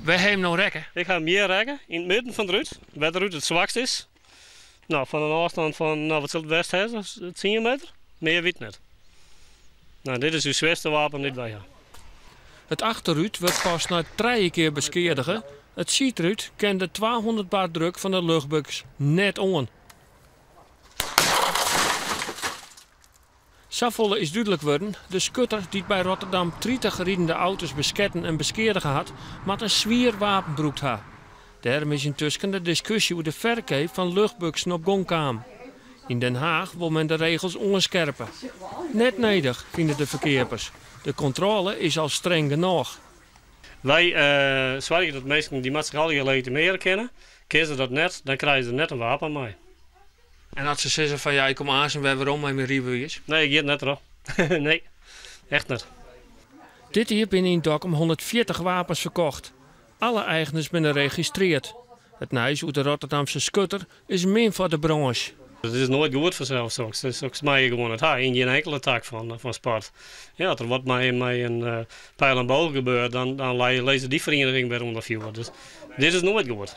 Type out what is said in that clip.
Wêr ha jim no rekke? Ik ha him hjir rekke, yn it midden fan it rút, wêr't de rút it swakst is. No, fan in ôfstân fan, no, wat sil it west hawwe, tsien meter? Mear wit net. No, dit is ús swierste wapen dy't wy ha. It achterrút wurdt pas nei trije kear beskeadige. It sydrút kin de 200 bar druk fan de luchtbuks net oan. Safolle is dúdlik wurden, de skutter dy't by Rotterdam 30 ridende auto's besketten en beskeadige hat, moat in swier wapen brûkt ha. Dêrom is yntusken de diskusje oer de ferkeap fan luchtbuksen op gong kaam. Yn Den Haach wol men de regels oanskerpe. Net nedich, fine de ferkeapers. De kontrôle is al streng genôch. Wy soargje dat minsken dy moatte sich allegear legitimearje kinne. Kinne se dat net, dan krije se net in wapen mei. En as se sizze fan ja, ik kom aansen wer werom mei myn rydbewiis? Nee, giet net troch. Nee, echt net. Dit jier binne yn Dokkum 140 wapens ferkocht. Alle eigners binne registreard. It nijs oer de Rotterdamse skutter is min foar de brânsj. It is noait goed fansels, soks. Soks meie je gewoan net ha, yn gjin inkele tak fan sport. Ja, as der wat mei in pijl en boog gebeurt, dan lizze dy ferieniging wer ûnder fjoer. Dus dit is noait goed.